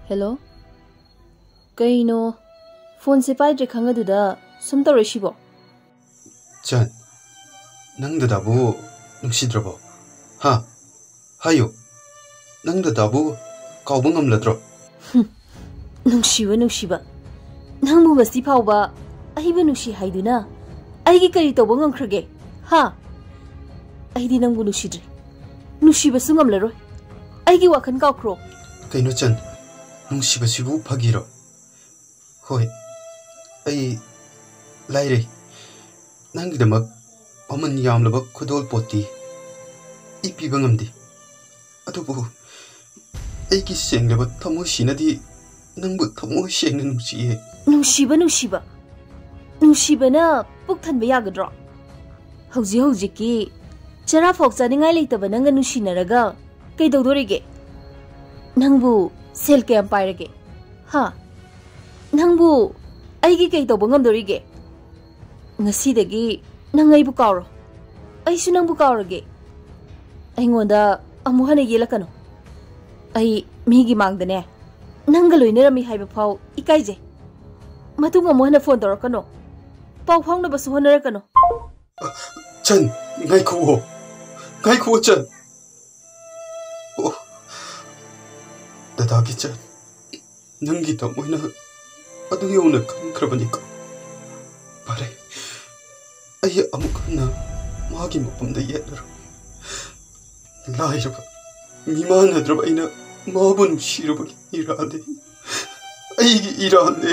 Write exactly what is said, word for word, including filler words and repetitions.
Hello? ꯀꯩꯅꯣ, ꯐꯣꯟꯁꯦ ꯄꯥꯏꯗ꯭ꯔꯦ ꯈꯪꯉꯗꯨꯗ ꯁꯨꯝ ꯇꯧꯔꯛꯏꯁꯤꯕꯣ? ꯆꯟ, ꯅꯪ ꯗꯗꯥꯕꯨ ꯅꯨꯡꯁꯤꯗ꯭ꯔꯕꯣ? ꯍꯥ? ꯍꯥꯏꯌꯨ, ꯅꯪ ꯗꯗꯥꯕꯨ ꯀꯥꯎꯕ ꯉꯝꯂꯗ꯭ꯔꯣ? ꯍꯨꯝ, ꯅꯨꯡꯁꯤꯕ, ꯅꯨꯡꯁꯤꯕ꯫ ꯅꯪꯕꯨ ꯉꯁꯤ ꯐꯥꯎꯕ ꯑꯩꯕꯨ ꯅꯨꯡꯁꯤ ꯍꯥꯏꯗꯨꯅ ꯑꯩꯒꯤ ꯀꯔꯤ ꯇꯧꯕ ꯉꯝꯈ꯭ꯔꯒꯦ? ꯍꯥ? ꯑꯩꯗꯤ ꯅꯪꯕꯨ ꯅꯨꯡꯁꯤꯗ꯭ꯔꯦ꯫ ꯅꯨꯡꯁꯤꯕꯁꯨ ꯉꯝꯂꯔꯣꯏ꯫ ꯑꯩꯒꯤ ꯋꯥꯈꯜ ꯀꯥꯎꯈ꯭ꯔꯣ꯫ ꯀꯩꯅꯣ ꯆꯟ, ꯅꯨꯡꯁꯤꯕꯁꯤꯕꯨ ꯐꯥꯒꯤꯔꯣ? ꯍꯣꯏ, ꯑꯩ ꯂꯥꯏꯔꯩ꯫ ꯅꯪꯒꯤꯗꯃꯛ ꯃꯃꯜ ꯌꯥꯝꯂꯕ ꯈꯨꯗꯣꯜ ꯄꯣꯠꯇꯤ ꯑꯩ ꯄꯤꯕ ꯉꯝꯗꯦ꯫ ꯑꯗꯨꯕꯨ ꯑꯩꯒꯤ ꯁꯦꯡꯂꯕ ꯊꯃꯣꯏꯁꯤꯅꯗꯤ ꯅꯪꯕꯨ ꯊꯃꯣꯏ ꯁꯦꯡꯅ ꯅꯨꯡꯁꯤꯌꯦ꯫ ꯅꯨꯡꯁꯤꯕ, ꯅꯨꯡꯁꯤꯕ꯫ ꯅꯨꯡꯁꯤꯕꯅ ꯄꯨꯛ ꯊꯟꯕ ꯌꯥꯒꯗ꯭ꯔꯣ? ꯍꯧꯖꯤꯛ ꯍꯧꯖꯤꯛꯀꯤ ꯆꯔꯥ ꯐꯥꯎ ꯆꯥꯅꯤꯡꯉꯥꯏ ꯂꯩꯇꯕ ꯅꯪꯒ ꯅꯨꯡꯁꯤꯅꯔꯒ ꯀꯩꯗꯧꯗꯣꯔꯤꯒꯦ? ꯅꯪꯕꯨ ꯁꯦꯜ ꯀꯌꯥꯝ ꯄꯥꯏꯔꯒꯦ? ꯍꯥ? ꯅꯪꯕꯨ ꯑꯩꯒꯤ ꯀꯩ ꯇꯧꯕ ꯉꯝꯗꯣꯔꯤꯒꯦ? ꯉꯁꯤꯗꯒꯤ ꯅꯪ ꯑꯩꯕꯨ ꯀꯥꯎꯔꯣ꯫ ꯑꯩꯁꯨ ꯅꯪꯕꯨ ꯀꯥꯎꯔꯒꯦ꯫ ꯑꯩꯉꯣꯟꯗ ꯑꯃꯨꯛ ꯍꯟꯅ ꯌꯦꯠꯂꯛꯀꯅꯨ꯫ ꯑꯩ ꯃꯤꯒꯤ ꯃꯥꯡꯗꯅꯦ, ꯅꯪꯒ ꯂꯣꯏꯅꯔꯝꯃꯤ ꯍꯥꯏꯕ ꯐꯥꯎ ꯏꯀꯥꯏꯖꯩ꯫ ꯃꯇꯨꯡ ꯑꯃꯨꯛ ꯍꯟꯅ ꯐꯣꯟ ꯇꯧꯔꯛꯀꯅꯨ꯫ ꯄꯥꯎ ꯐꯥꯎꯅꯕꯁꯨ ꯍꯣꯠꯅꯔꯛꯀꯅꯨ꯫ ꯆꯟ, ꯉꯥꯏꯈꯨꯑꯣ꯫ ꯉꯥꯏꯈꯨꯑꯣ, ꯆꯟ꯫ ꯑꯣ, ꯗꯗꯥꯒꯤ ꯆꯟ, ꯅꯪꯒꯤ ꯊꯃꯣꯏꯅ ꯑꯗꯨ ꯌꯧꯅ ꯈꯟꯈ꯭ꯔꯕꯅꯤꯀꯣ꯫ ꯐꯔꯦ, ꯑꯩ ꯑꯃꯨꯛ ꯍꯟꯅ ꯃꯥꯒꯤ ꯃꯐꯝꯗ ꯌꯦꯠꯂꯔꯣꯏ꯫ ꯂꯥꯏꯔꯕ, ꯃꯤꯃꯥꯟꯅꯗ꯭ꯔꯕ ꯑꯩꯅ ꯃꯥꯕꯨ ꯅꯨꯡꯁꯤꯔꯨꯕꯒꯤ ꯏꯔꯥꯜꯅꯦ꯫ ꯑꯩꯒꯤ ꯏꯔꯥꯜꯅꯦ꯫